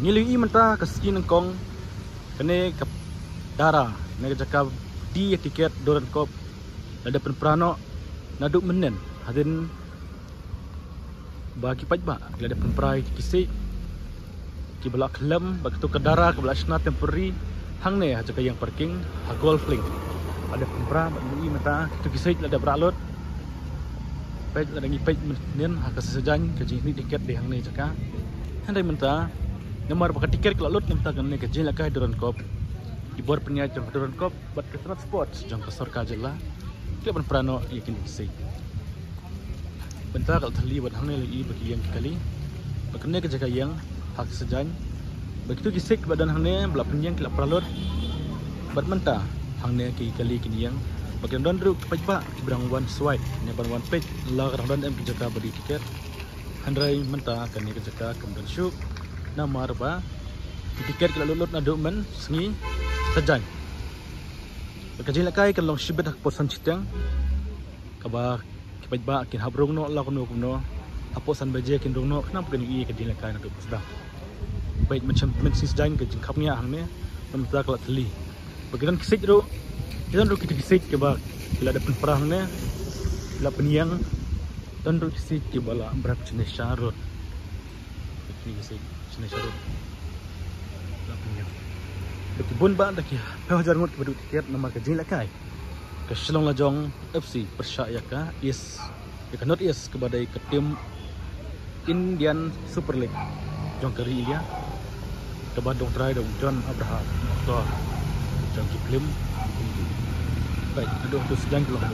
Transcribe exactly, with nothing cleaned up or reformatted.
Ngi la ïohi mynta ka sngi nyngkong kane ka dara, ne ka jaka die ïa tiket Durand Cup la dep pynpra noh naduh mynnin, hadien ba ki paidbah ki la dep pynpra ïa ki siej kiba la khlem bad kato ka dara kaba la shna temporary hangne ha jaka ïeng parking ha Golf Link. La dep pynpra bad ngi ïohi mynta kito ki siej la dep rah lut. Peit, lada ngi peit mynnin ha ka session ka jingkhih tiket dei hangne jaka. Hynrei mynta namar ba ka tiket ka la lut, mynta kane ka jingïalehkai Durand Cup, ki bor pynïaid jong ka Durand Cup bad ka Senat Sports jong ka sorkar jylla ki la pynpra noh ïa kine ki siej. Mynta ka la thylli bad hangne la ïohi ba ki ïeng ki kali. Bad kane ka jaka ïeng ha ka session, bad kito ki siej ba don hangne ba la pynïeng ki la pra lut. Bad mynta hangne ki kali kin ïeng. Bad ki dang don ruh ki paidbah kiba dang wan swai ne ban wan peit la ka dang don em ki jaka ba die tiket. Hynrei mynta kane ka jaka kam don shuh namar ba ki tiket ki la lut lut naduh mynsngi session. Bad ka jingïalehkai kan long shibit ha ka por san shiteng, kaba ki paidbah kin hap rung noh la kumno kumno. Hapoh san baje kin rung noh khnang ba kin ïohi ka jingïalehkai naduh ba sdang. Peit, mynshem, mynsngi session ka jingkhapngiah hangne, namar ka la thylli. Bad ki don ki siej ruh, ki don ruh kito ki siej kiba ki la dep pynpra hangne, ki la pynïeng. Don ruh ki siej kiba la bret shane sha rud. Kine ki siej shane sha rud la pynïeng. Bad ki bun bah da ki phew hajar ngut kiba duh tiket namar ka jingïalehkai ka Shillong Lajong F C pyrshah ïa ka East, ïa ka North East kaba dei ka team Indian Super League jong ka ri India, kaba dang trai da u John Abraham, actor jong ki film. Baik, aduh, tu sejang keluar.